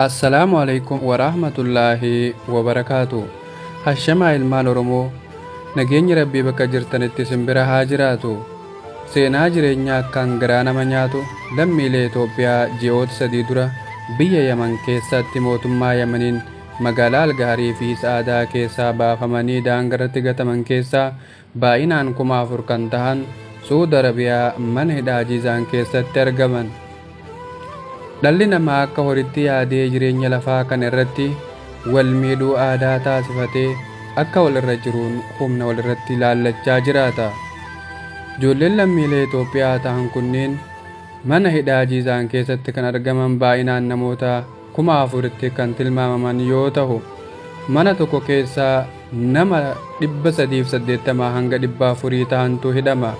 Assalaamu alaikum warahmatullaahi wabarakaatu. Hashamaa ilmaan Oromoo, nageenyi Rabbii bakka jirtanitti isin bira haa jiraatu. Seenaa jireenyaa akkaan garaa nama nyaatu lammiilee Itoophiyaa ji'oota 3 dura biyya Yaman keessatti mootummaa Yamaniin magaalaa Algaarii fi Sa'aadaa keessaa baafamanii daangarratti gataman keessaa baay'inaan 4,000 kan tahan Suud Arabiyaa mana hidhaa Jiizaan keessatti argaman. Dhalli namaa akka horitti yaadee jireenya lafaa kana irratti wal miidhuu aadaa taasifatee akka wal irra jiruun humna wal irratti ilaallachaa jiraata. Ijoolleen lammiilee Itoophiyaa tahan kunniin mana hidhaa Jiizaan keessatti kan argaman baay'inaan namoota 4,000tti kan tilmaamaman yoo tahu, mana tokko keessa nama 380 hanga 400 tahantu hidhama.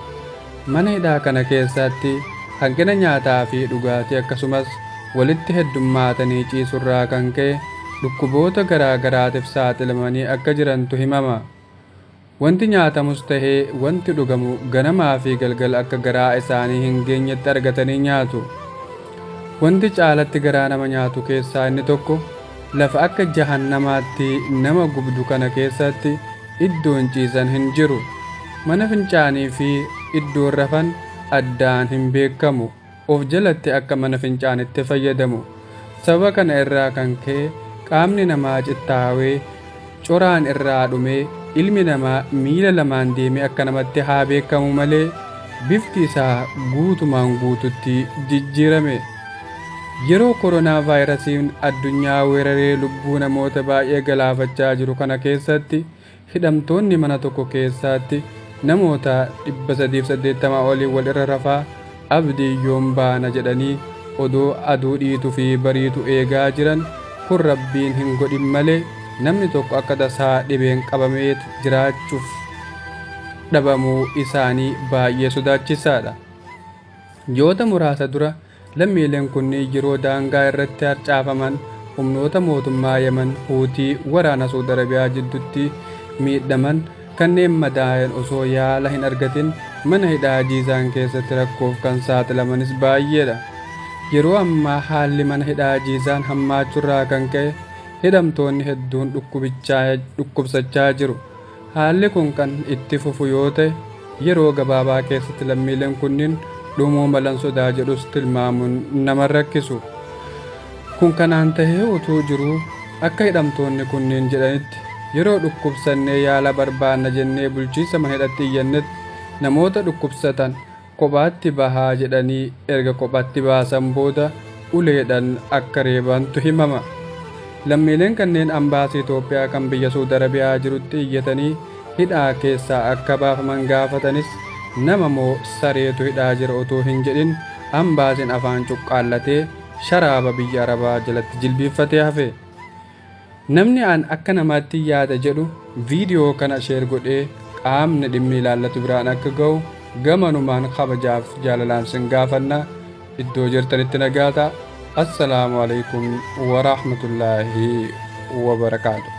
Mana hidhaa kana keessatti hanqina nyaataa fi dhugaatii akkasumas walitti heddummaatanii ciisurraa kan ka'e dhukkuboota garaa garaatiif saaxilamanii akka jirantu himama. Wanti nyaatamus tahee wanti dhugamu ganamaa fi galgala akka garaa isaanii hin geenyetti argatanii nyaatu. Wanti caalatti garaa nama nyaatu keessaa inni tokko lafa akka jahannamaatti nama gubdu kana keessatti iddoon ciisan hin jiru. Mana fincaanii fi iddoon rafan addaan hin beekamu. Of jalatti akka mana fincaanitti fayyadamu. Sababa kana irraa kan ka'e qaamni namaa cittaawee coraan irraa dhumee ilmi namaa miila lamaan deemee akka namatti haa beekamu malee bifti isaa guutumaan guututti jijjiirame. Yeroo koronaa vaayirasiin addunyaa weeraree lubbuu namoota baay'ee galaafachaa jiru kana keessatti hidhamtoonni mana tokko keessatti namoota 380 olii wal irra rafaa abdii yoom baana jedhanii odoo aduu dhiitu fi bariitu eegaa jiran kun Rabbiin hin godhin malee namni tokko akka tasaa dhibeen qabamee jiraachuuf dhabamuu isaanii baay'ee sodaachisaadha. Ji'oota muraasa dura lammiileen kunniin yeroo daangaa irratti harcaafaman humnoota mootummaa Yaman Huutii waraana Suud Arabiyaa jidduutti miidhaman kanneen madaa'an osoo yaala hin argatin mana hidhaa Jiizaan keessatti rakkoof kan saaxilamanis baay'eedha. Yeroo ammaa haalli mana hidhaa Jiizaan hammaachurraa kan ka'e hidhamtoonni hedduun dhukkubsachaa jiru. Haalli kun kan itti fufu yoo ta'e yeroo gabaabaa keessatti lammiileen kunniin dhumuu malan sodaa jedhus tilmaamuun nama rakkisu. Kun kanaan tahee utuu jiruu akka hidhamtoonni kunniin jedhanitti yeroo dhukkubsannee yaala barbaanna jennee bulchiinsa mana hidhatti iyyannetti namoota dhukkubsatan kophaatti bahaa jedhanii erga kophaatti baasan booda uleedhaan akka reebantu himama. Lammiileen kanneen ambaasii Itoophiyaa kan biyya Suud Arabiyaa jirutti iyyatanii hidhaa keessaa akka baafaman gaafatanis nama moo sareetu hidhaa jira utuu hin jedhin ambaasiin afaan cuqqaallatee sharaaba biyya Arabaa jalatti jilbiiffatee hafe. Namni an akka namaatti yaada jedhu viidiyoo kana sheer godhee qaamni dhimmi ilaallatu biraan akka ga'u gamanumaan kabajaaf jaalalaan sin gaafanna. Iddoo jirtanitti nagaa ta'a. Assalaamu alaikum warahmatullaahi wabarakaatu.